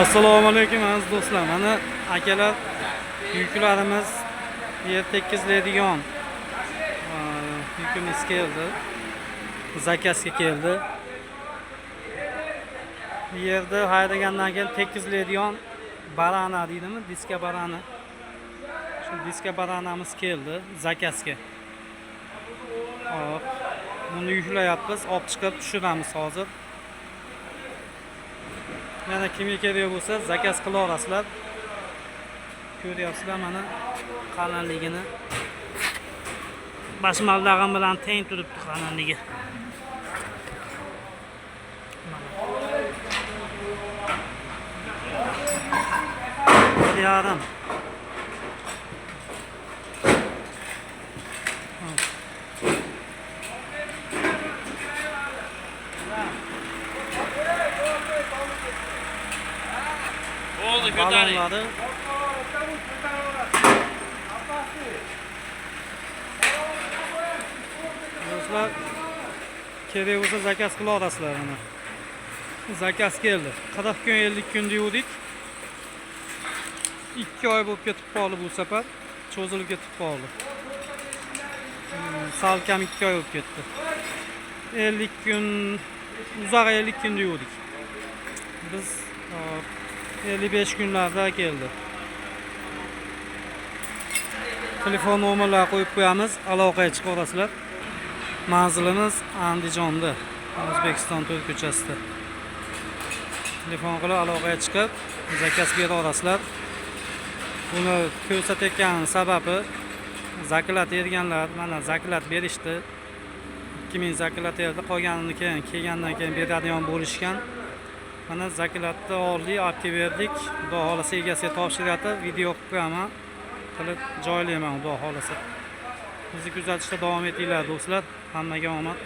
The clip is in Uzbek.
Assalomu alaykum aziz do'stlar. Mana akalar, yuklarimiz yer tekizlaydigan yukimiz keldi. Заказ ga keldi. Yerda haydagandan keyin tekizlaydigan барана deydimi? Diska барана. Shu diska барана miz keldi заказ ga. Hop. Buni yuklayapmiz, olib chiqib tushiramiz hozir. Yana kimga kerak bo'lsa, заказ qila olasizlar. Ko'ryapsizlar, mana qalinligini. Boshmaldag'im bilan teng turibdi qalinligi. Mana. 1,5. Hop. Bo'ldi, ko'taring. Balonlari. Do'stlar, kerak bo'lsa, заказ qila olasizlar mana. Заказ keldi. 40 kun, 50 kun deyuvdik. 2 oy bo'lib ketib qoldi bu safar. Cho'zilib ketib qoldi. Salkam 2 oy bo'lib ketdi. 50 kun, uzog'i 50 kun deyuvdik. Biz hop, 55 kunlarda keldi. Telefon nomerlar qo'yib qo'yamiz, aloqaga chiqa olasizlar. Manzilimiz Andijonda, O'zbekiston 4 ko'chasida. Telefon qilib aloqaga chiqib, заказ bera olasizlar. Buni ko'rsatayotgan sababi заклад berganlar, mana заклад berishdi. 2000 заклад berdi, qolganini keyin kelgandan keyin beradigan bo'lishgan. Mana заклад ni oldik, olib kelib berdik. Xudo xohlasa, egasiga topshiryapti. Video qilib qo'yaman. Qilib joylayman, Xudo xohlasa. Bizni kuzatishda davom etinglar, do'stlar. Hammaga omad.